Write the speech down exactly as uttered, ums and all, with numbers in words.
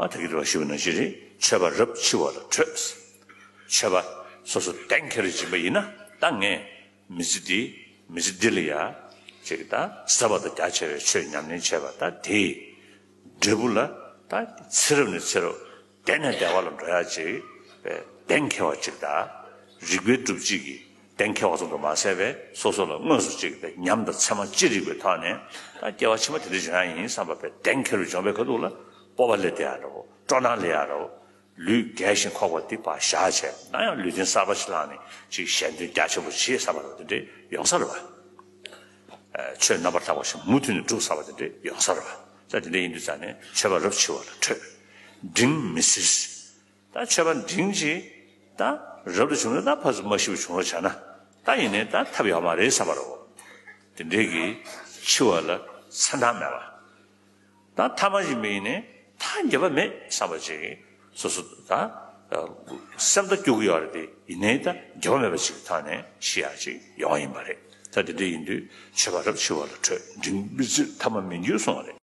ཨ་ད་གི་རེ་བ་ཞུ་བ་ནང་བཞིན་རེད། མཆོད་པ་རབ་འཆི་བ་ལ་འཕྲོད། མཆོད་པ་སོ་སོ་གཏན་འཁེལ་བྱེད་པ་ཡིན་ན། ད་ངས་མི་ཚེ་འདི་མི་ཚེ་འདི་ལ་ཡ་ཅིག་ད་ཟབ་པ་དང་རྒྱ་ཆེ་བའི་ཆོས་ཉམས་ལེན་བྱས་པ་ད་དེའི་འབྲས་བུ་ལ་ད་ཚེ་རབས་ནས་ཚེ་རབས་བདེ་ནས་བདེ་བ་ལ་འགྲོ་ཡ་ཅིག་གཏན་འཁེལ་བ་ཅིག་ད་རིགས་པའི་སྒྲུབ་བྱེད་ཀྱི་གཏན་འཁེལ་བ་ཙམ་དུ་མ་ཟད་པའི་སོ་སོ་ལ་དངོས་སུ་ཅིག་ཉམས་དང་ཚད་མ་ཅི་རིགས་པའི་ཐོག་ནས་ད་སྐྱེ་བ་ཕྱི་མ་དེ་འདྲ་འབྱུང་ཡ་ཡིན་བསམ་པ་པའི་གཏན་འཁེལ་བའི་འབྱུང་བའི་ཁ་ཐུག་ལ་སྤོབས་པ་སླེབས་བསྡད་ཡ་འདྲ་བོ། སྤྲོ་སྣང་སླེབས་ཡ་འདྲ་བོ། ལུས་རྒས་ཤིང་འཁོགས་པ་འདི་ཕར་བཞག་བྱས་ན་ཡང་ལུས་རྟེན་གསར་པ་ཞིག་བླངས་ནས་ཅིག་གཞན་དོན་རྒྱ་ཆེན་པོ་བྱེད་བསམ་པ་འདྲ་བོ་དེ་འདྲ་ཡོང་ས་རེད་བ། ཨ་ཆོས་རྣམ་པར་དག་པ་ཞིག་མུ་མཐུད་ནས་སྒྲུབ་བསམ་པ་དེ་འདྲ་ཡོང་ས་རེད་བ། ད་དེ་འདྲ་ཡིན་དུས་ཙང་ནས་མཆོད་པ་རབ་འཆི་བ་ལ་འཕྲོད། འབྲིང་མི་སྲིད། ད་མཆོད་པ་འབྲིང་ཅིག་ད་རབ་ཏུ་བྱུང་ན་ད་ཕར་ཚུར་མ་ཤི་བ་བྱུང་རོགས་བྱས་ན་ད་ཡིན་ནའི་ད་ཐབས་ཡོད་མ་རེད་བསམ་པ་རེད་བ། དེ་འདྲའི་གི་འཆི་བ་ལ་མཚན་ཐང་མེད་པ། ད་ཐ་མ་ཞིག་མི་ཡིན་ནའི་ཐ་འགྱོད་པ་མེད་བསམ་པ་ཅིག་སོ་སོ་ད་སེམས་ད་སྐྱོ་གི་ཡོད་རེད་དེ་ཡིན་ནའི་ད་འགྱོད་པ་མེད་པ་ཅིག་ཐོག་ནས་ཤི་ཡ་ཅིག་ཡོང་བ་ཡིན་པ་རེད། ད་དེ་འདྲ་ཡིན་དུས་མཆོད་པ་རབ་འཆི་བ་ལ་འཕྲོད། འབྲིང་མི་སྲིད་ཐ་མ་མི་འགྱུར་གསུངས་པ་རེད།